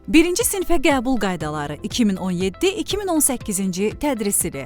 Birinci sinfə qəbul qaydaları 2017-2018-ci tədris ili.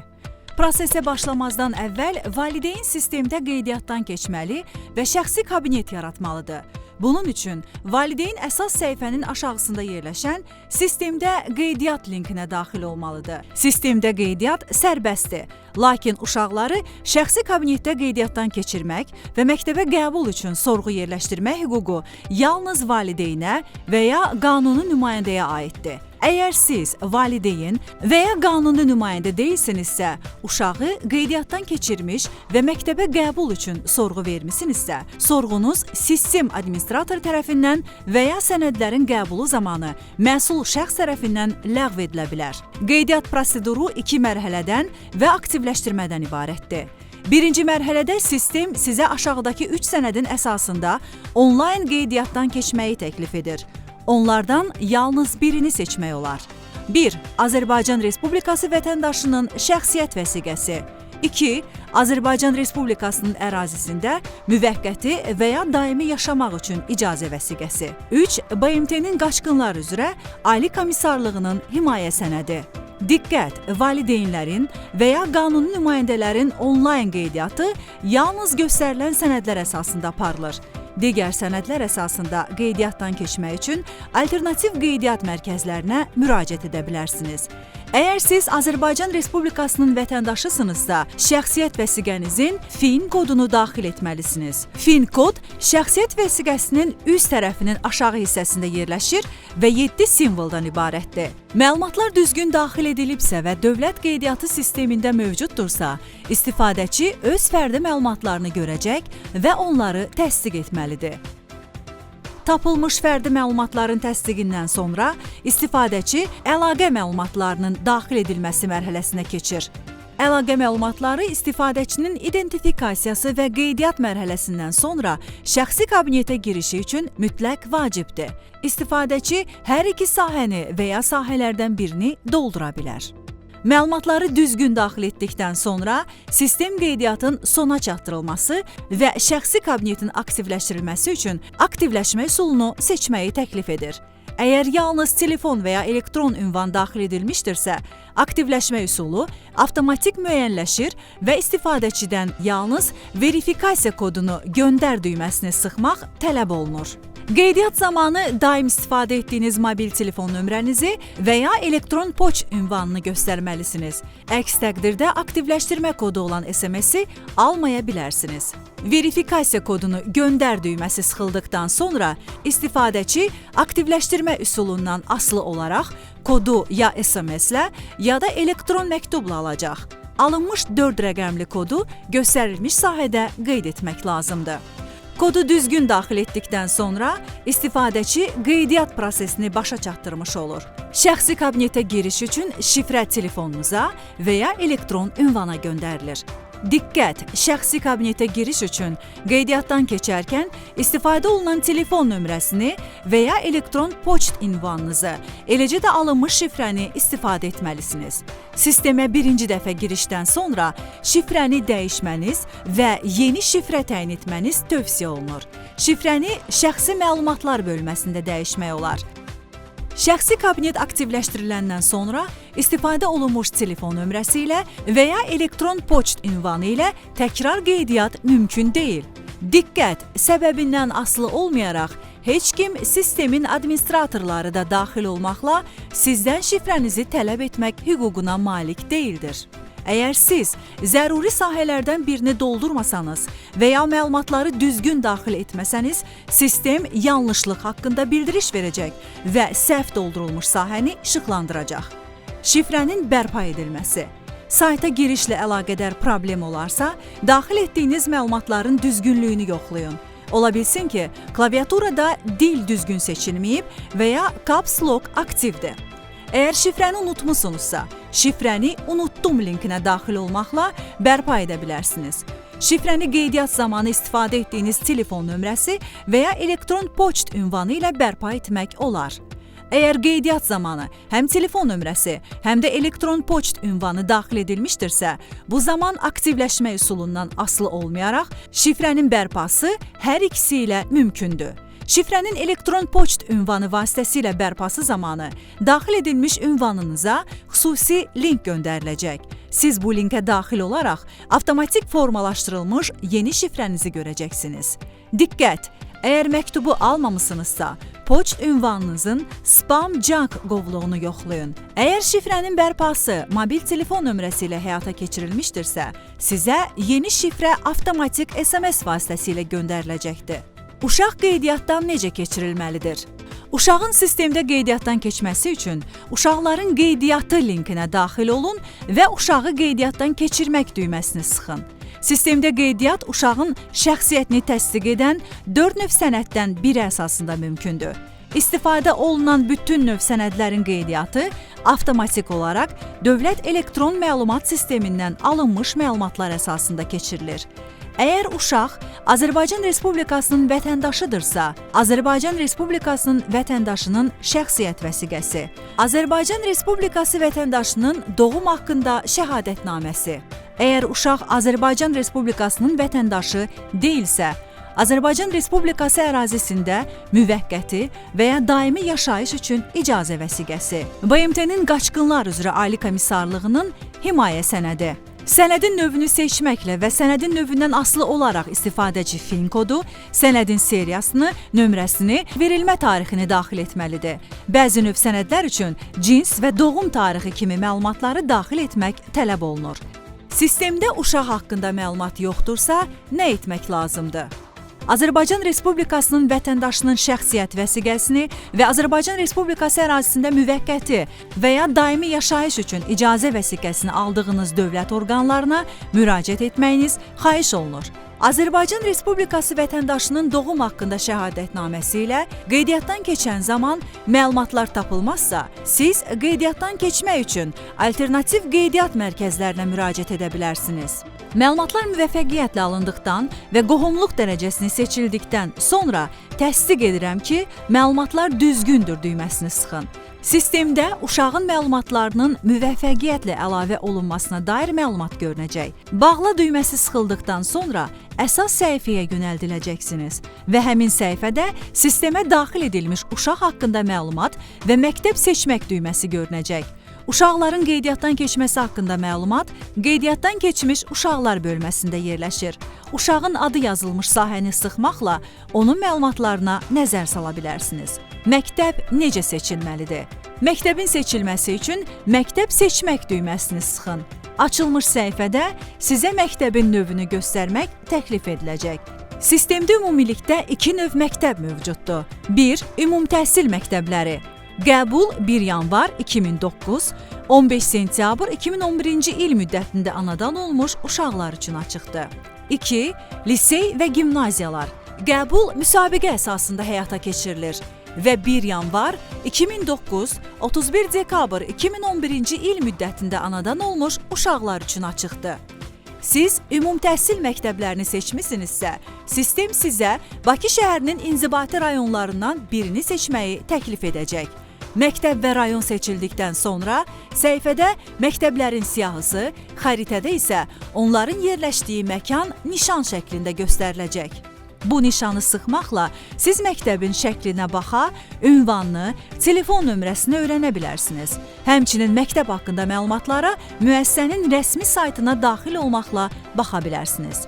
Prosesə başlamazdan əvvəl valideyn sistemdə qeydiyyatdan keçməli və şəxsi kabinet yaratmalıdır. Bunun üçün valideyn əsas səhifənin aşağısında yerləşən Sistemdə qeydiyyat linkinə daxil olmalıdır. Sistemdə qeydiyyat sərbəstdir. Lakin uşaqları şəxsi kabinetdə qeydiyyatdan keçirmək və məktəbə qəbul üçün sorğu yerləşdirmək hüququ yalnız valideynə və ya qanuni nümayəndəyə aiddir. Əgər siz valideyn və ya qanuni nümayəndə deyilsinizsə, uşağı qeydiyyatdan keçirmiş və məktəbə qəbul üçün sorğu vermisinizsə, sorğunuz sistem administratoru tərəfindən və ya sənədlərin qəbulu zamanı məsul şəxs tərəfindən ləğv edilə bilər. Qeydiyyat proseduru iki mərhələdən və aktivləşdirmədən ibarətdir. Birinci mərhələdə sistem sizə aşağıdakı 3 sənədin əsasında onlayn qeydiyyatdan keçməyi təklif edir. Onlardan yalnız birini seçmək olar. 1. Azərbaycan Respublikası vətəndaşının şəxsiyyət vəsiqəsi. 2. Azərbaycan Respublikasının ərazisində müvəqqəti və ya daimi yaşamaq üçün icazə vəsiqəsi. 3. BMT-nin qaçqınlar üzrə Ali Komissarlığının himayə sənədi. Diqqət! Valideynlərin və ya qanuni nümayəndələrin onlayn qeydiyyatı yalnız göstərilən sənədlər əsasında aparılır. Digər sənədlər əsasında qeydiyyatdan keçmək üçün alternativ qeydiyyat mərkəzlərinə müraciət edə bilərsiniz. Əgər siz Azərbaycan Respublikasının vətəndaşısınızsa, şəxsiyyət vəsiqənizin FIN kodunu daxil etməlisiniz. FIN kod şəxsiyyət vəsiqəsinin üst tərəfinin aşağı hissəsində yerləşir və 7 simvoldan ibarətdir. Məlumatlar düzgün daxil edilibsə və dövlət qeydiyyatı sistemində mövcuddursa, istifadəçi öz fərdi məlumatlarını görəcək və onları təsdiq etməlidir. Tapılmış fərdi məlumatların təsdiqindən sonra istifadəçi əlaqə məlumatlarının daxil edilməsi mərhələsinə keçir. Əlaqə məlumatları istifadəçinin identifikasiyası və qeydiyyat mərhələsindən sonra şəxsi kabinetə girişi üçün mütləq vacibdir. İstifadəçi hər iki sahəni və ya sahələrdən birini doldura bilər. Məlumatları düzgün daxil etdikdən sonra sistem qeydiyyatın sona çatdırılması və şəxsi kabinetin aktivləşdirilməsi üçün aktivləşmə üsulunu seçməyi təklif edir. Əgər yalnız telefon və ya elektron ünvan daxil edilmişdirsə, aktivləşmə üsulu avtomatik müəyyənləşir və istifadəçidən yalnız verifikasiya kodunu göndər düyməsini sıxmaq tələb olunur. Qeydiyyat zamanı daim istifadə etdiyiniz mobil telefon nömrənizi və ya elektron poçt ünvanını göstərməlisiniz. Əks təqdirdə aktivləşdirmə kodu olan SMS-i almaya bilərsiniz. Verifikasiya kodunu göndər düyməsi sıxıldıqdan sonra istifadəçi aktivləşdirmə üsulundan asılı olaraq kodu ya SMS-lə, ya da elektron məktubla alacaq. Alınmış 4 rəqəmli kodu göstərilmiş sahədə qeyd etmək lazımdır. Kodu düzgün daxil etdikdən sonra istifadəçi qeydiyyat prosesini başa çatdırmış olur. Şəxsi kabinetə giriş üçün şifrə telefonunuza və ya elektron ünvana göndərilir. Diqqət! Şəxsi kabinetə giriş üçün qeydiyyatdan keçərkən istifadə olunan telefon nömrəsini və ya elektron poçt ünvanınızı, eləcə də alınmış şifrəni istifadə etməlisiniz. Sistemə birinci dəfə girişdən sonra şifrəni dəyişməniz və yeni şifrə təyin etməniz tövsiyə olunur. Şifrəni şəxsi məlumatlar bölməsində dəyişmək olar. Şəxsi kabinet aktivləşdiriləndən sonra istifadə olunmuş telefon nömrəsi ilə və ya elektron poçt ünvanı ilə təkrar qeydiyyat mümkün deyil. Diqqət! Səbəbindən asılı olmayaraq heç kim, sistemin administratorları da daxil olmaqla, sizdən şifrənizi tələb etmək hüququna malik deyildir. Əgər siz zəruri sahələrdən birini doldurmasanız və ya məlumatları düzgün daxil etməsəniz, sistem yanlışlıq haqqında bildiriş verəcək və səhv doldurulmuş sahəni işıqlandıracaq. Şifrənin bərpa edilməsi. Sayta girişlə əlaqədar problem olarsa, daxil etdiyiniz məlumatların düzgünlüyünü yoxlayın. Ola bilsin ki, klaviaturada dil düzgün seçilməyib və ya Caps Lock aktivdir. Əgər şifrəni unutmusunuzsa, şifrəni unutdum linkinə daxil olmaqla bərpa edə bilərsiniz. Şifrəni qeydiyyat zamanı istifadə etdiyiniz telefon nömrəsi və ya elektron poçt ünvanı ilə bərpa etmək olar. Əgər qeydiyyat zamanı həm telefon nömrəsi, həm də elektron poçt ünvanı daxil edilmişdirsə, bu zaman aktivləşmə üsulundan asılı olmayaraq şifrənin bərpası hər ikisi ilə mümkündür. Şifrənin elektron poçt ünvanı vasitəsilə bərpası zamanı daxil edilmiş ünvanınıza xüsusi link göndəriləcək. Siz bu linkə daxil olaraq avtomatik formalaşdırılmış yeni şifrənizi görəcəksiniz. Diqqət! Əgər məktubu almamısınızsa, poçt ünvanınızın spam junk qovluğunu yoxlayın. Əgər şifrənin bərpası mobil telefon nömrəsi ilə həyata keçirilmişdirsə, sizə yeni şifrə avtomatik SMS vasitəsilə göndəriləcəkdir. Uşaq qeydiyyatdan necə keçirilməlidir? Uşağın sistemdə qeydiyyatdan keçməsi üçün uşaqların qeydiyyatı linkinə daxil olun və uşağı qeydiyyatdan keçirmək düyməsini sıxın. Sistemdə qeydiyyat uşağın şəxsiyyətini təsdiq edən 4 növ sənəddən biri əsasında mümkündür. İstifadə olunan bütün növ sənədlərin qeydiyyatı avtomatik olaraq Dövlət Elektron Məlumat Sistemindən alınmış məlumatlar əsasında keçirilir. Əgər uşaq Azərbaycan Respublikasının vətəndaşıdırsa, Azərbaycan Respublikasının vətəndaşının şəxsiyyət vəsiqəsi, Azərbaycan Respublikası vətəndaşının doğum haqqında şəhadətnaməsi. Əgər uşaq Azərbaycan Respublikasının vətəndaşı deyilsə, Azərbaycan Respublikası ərazisində müvəqqəti və ya daimi yaşayış üçün icazə vəsiqəsi, BMT-nin Qaçqınlar üzrə Ali Komissarlığının himayə sənədi. Sənədin növünü seçməklə və sənədin növündən asılı olaraq istifadəçi FIN kodu, sənədin seriyasını, nömrəsini, verilmə tarixini daxil etməlidir. Bəzi növ sənədlər üçün cins və doğum tarixi kimi məlumatları daxil etmək tələb olunur. Sistemdə uşaq haqqında məlumat yoxdursa, nə etmək lazımdır? Azərbaycan Respublikasının vətəndaşının şəxsiyyət vəsiqəsini və Azərbaycan Respublikası ərazisində müvəqqəti və ya daimi yaşayış üçün icazə vəsiqəsini aldığınız dövlət orqanlarına müraciət etməyiniz xahiş olunur. Azərbaycan Respublikası vətəndaşının doğum haqqında şəhadətnaməsi ilə qeydiyyatdan keçən zaman məlumatlar tapılmazsa, siz qeydiyyatdan keçmək üçün alternativ qeydiyyat mərkəzlərinə müraciət edə bilərsiniz. Məlumatlar müvəffəqiyyətlə alındıqdan və qohumluq dərəcəsini seçildikdən sonra təsdiq edirəm ki, məlumatlar düzgündür düyməsini sıxın. Sistemdə uşağın məlumatlarının müvəffəqiyyətlə əlavə olunmasına dair məlumat görünəcək. Bağla düyməsi sıxıldıqdan sonra əsas səhifəyə yönəldiləcəksiniz və həmin səhifədə sistemə daxil edilmiş uşaq haqqında məlumat və məktəb seçmək düyməsi görünəcək. Uşaqların qeydiyyatdan keçməsi haqqında məlumat qeydiyyatdan keçmiş uşaqlar bölməsində yerləşir. Uşağın adı yazılmış sahəni sıxmaqla onun məlumatlarına nəzər sala bilərsiniz. Məktəb necə seçilməlidir? Məktəbin seçilməsi üçün məktəb seçmək düyməsini sıxın. Açılmış səhifədə sizə məktəbin növünü göstərmək təklif ediləcək. Sistemdə ümumilikdə 2 növ məktəb mövcuddur. 1. Ümumtəhsil məktəbləri. Qəbul 1 yanvar 2009, 15 sentyabr 2011-ci il müddətində anadan olmuş uşaqlar üçün açıqdır. 2. Lisey və gimnaziyalar. Qəbul müsabiqə əsasında həyata keçirilir və 1 yanvar 2009, 31 dekabr 2011-ci il müddətində anadan olmuş uşaqlar üçün açıqdır. Siz ümumtəhsil məktəblərini seçmisinizsə, sistem sizə Bakı şəhərinin inzibati rayonlarından birini seçməyi təklif edəcək. Məktəb və rayon seçildikdən sonra səhifədə məktəblərin siyahısı, xəritədə isə onların yerləşdiyi məkan nişan şəklində göstəriləcək. Bu nişanı sıxmaqla siz məktəbin şəklinə baxa, ünvanını, telefon nömrəsini öyrənə bilərsiniz. Həmçinin məktəb haqqında məlumatlara müəssisənin rəsmi saytına daxil olmaqla baxa bilərsiniz.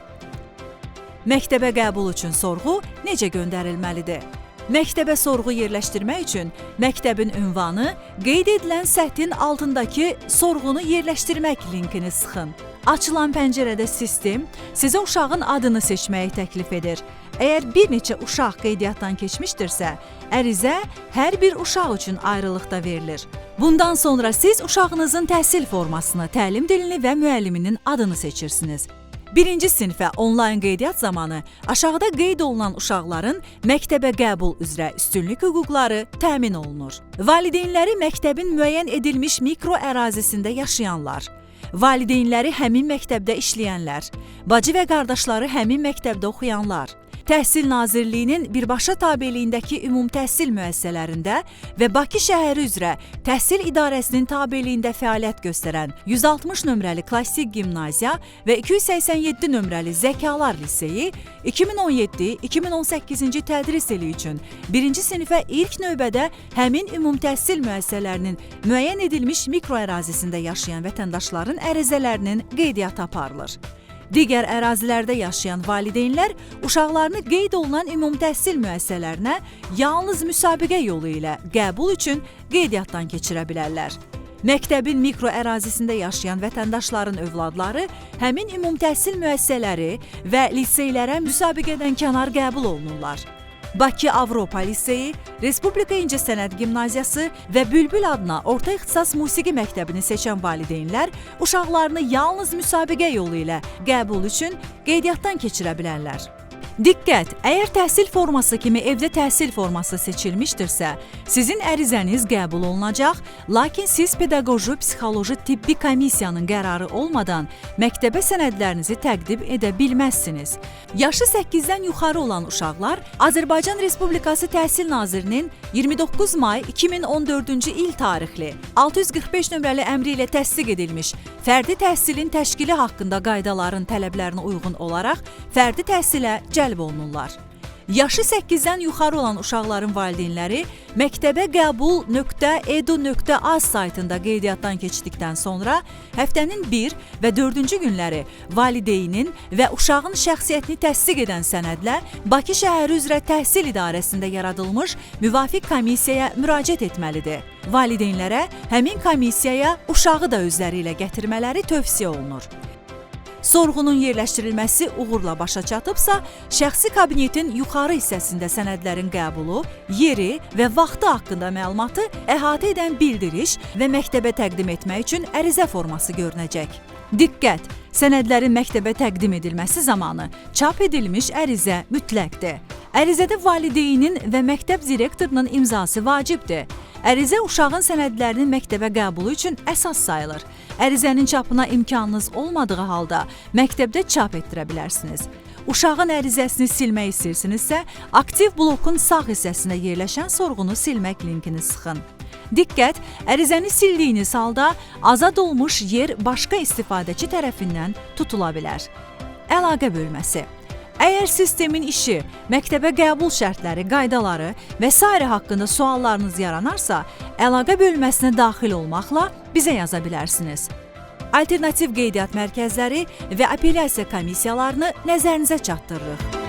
Məktəbə qəbul üçün sorğu necə göndərilməlidir? Məktəbə sorğu yerləşdirmək üçün məktəbin ünvanı qeyd edilən sətin altındakı sorğunu yerləşdirmək linkini sıxın. Açılan pəncərədə sistem sizə uşağın adını seçməyi təklif edir. Əgər bir neçə uşaq qeydiyyatdan keçmişdirsə, ərizə hər bir uşaq üçün ayrılıqda verilir. Bundan sonra siz uşağınızın təhsil formasını, təlim dilini və müəlliminin adını seçirsiniz. Birinci sinifə onlayn qeydiyyat zamanı aşağıda qeyd olunan uşaqların məktəbə qəbul üzrə üstünlük hüquqları təmin olunur. Valideynləri məktəbin müəyyən edilmiş mikro ərazisində yaşayanlar, valideynləri həmin məktəbdə işləyənlər, bacı və qardaşları həmin məktəbdə oxuyanlar, Təhsil Nazirliyinin birbaşa tabeliyindəki ümumtəhsil müəssisələrində və Bakı şəhəri üzrə Təhsil İdarəsinin tabeliyində fəaliyyət göstərən 160 nömrəli Klassik Gimnaziya və 287 nömrəli Zəkalar Liseyi 2017-2018-ci tədris ili üçün 1-ci sinifə ilk növbədə həmin ümumtəhsil müəssisələrinin müəyyən edilmiş mikroərazisində yaşayan vətəndaşların ərizələrinin qeydiyyatı aparılır. Digər ərazilərdə yaşayan valideynlər uşaqlarını qeyd olunan ümumtəhsil müəssisələrinə yalnız müsabiqə yolu ilə qəbul üçün qeydiyyatdan keçirə bilərlər. Məktəbin mikroərazisində yaşayan vətəndaşların övladları həmin ümumtəhsil müəssisələri və liseylərə müsabiqədən kənar qəbul olunurlar. Bakı Avropa Liseyi, Respublika İncəsənət Gimnaziyası və Bülbül adına Orta İxtisas Musiqi Məktəbini seçən valideynlər uşaqlarını yalnız müsabiqə yolu ilə qəbul üçün qeydiyyatdan keçirə bilərlər. Diqqət! Əgər təhsil forması kimi evdə təhsil forması seçilmişdirsə, sizin ərizəniz qəbul olunacaq, lakin siz pedaqoji, psixoloji, tibbi komissiyanın qərarı olmadan məktəbə sənədlərinizi təqdim edə bilməzsiniz. Yaşı 8-dən yuxarı olan uşaqlar Azərbaycan Respublikası Təhsil Nazirinin 29 may 2014-cü il tarixli 645 nömrəli əmri ilə təsdiq edilmiş fərdi təhsilin təşkili haqqında qaydaların tələblərinə uyğun olaraq fərdi təhsilə cəlb olunurlar. Yaşı 8-dən yuxarı olan uşaqların valideynləri məktəbə qəbul.edu.az saytında qeydiyyatdan keçdikdən sonra həftənin 1 və 4-cü günləri valideynin və uşağın şəxsiyyətini təsdiq edən sənədlə Bakı şəhəri üzrə Təhsil İdarəsində yaradılmış müvafiq komissiyaya müraciət etməlidir. Valideynlərə həmin komissiyaya uşağı da özləri ilə gətirmələri tövsiyə olunur. Sorğunun yerləşdirilməsi uğurla başa çatıbsa, şəxsi kabinetin yuxarı hissəsində sənədlərin qəbulu, yeri və vaxtı haqqında məlumatı əhatə edən bildiriş və məktəbə təqdim etmək üçün ərizə forması görünəcək. Diqqət! Sənədlərin məktəbə təqdim edilməsi zamanı çap edilmiş ərizə mütləqdir. Ərizədə valideynin və məktəb direktorunun imzası vacibdir. Ərizə uşağın sənədlərinin məktəbə qəbulu üçün əsas sayılır. Ərizənin çapına imkanınız olmadığı halda məktəbdə çap etdirə bilərsiniz. Uşağın ərizəsini silmək istəyirsinizsə, aktiv blokun sağ hissəsində yerləşən sorğunu silmək linkini sıxın. Diqqət! Ərizəni sildiyiniz halda azad olmuş yer başqa istifadəçi tərəfindən tutula bilər. Əlaqə bölməsi. Əgər sistemin işi, məktəbə qəbul şərtləri, qaydaları və sairə haqqında suallarınız yaranarsa, əlaqə bölməsinə daxil olmaqla bizə yaza bilərsiniz. Alternativ qeydiyyat mərkəzləri və apellyasiya komissiyalarını nəzərinizə çatdırırıq.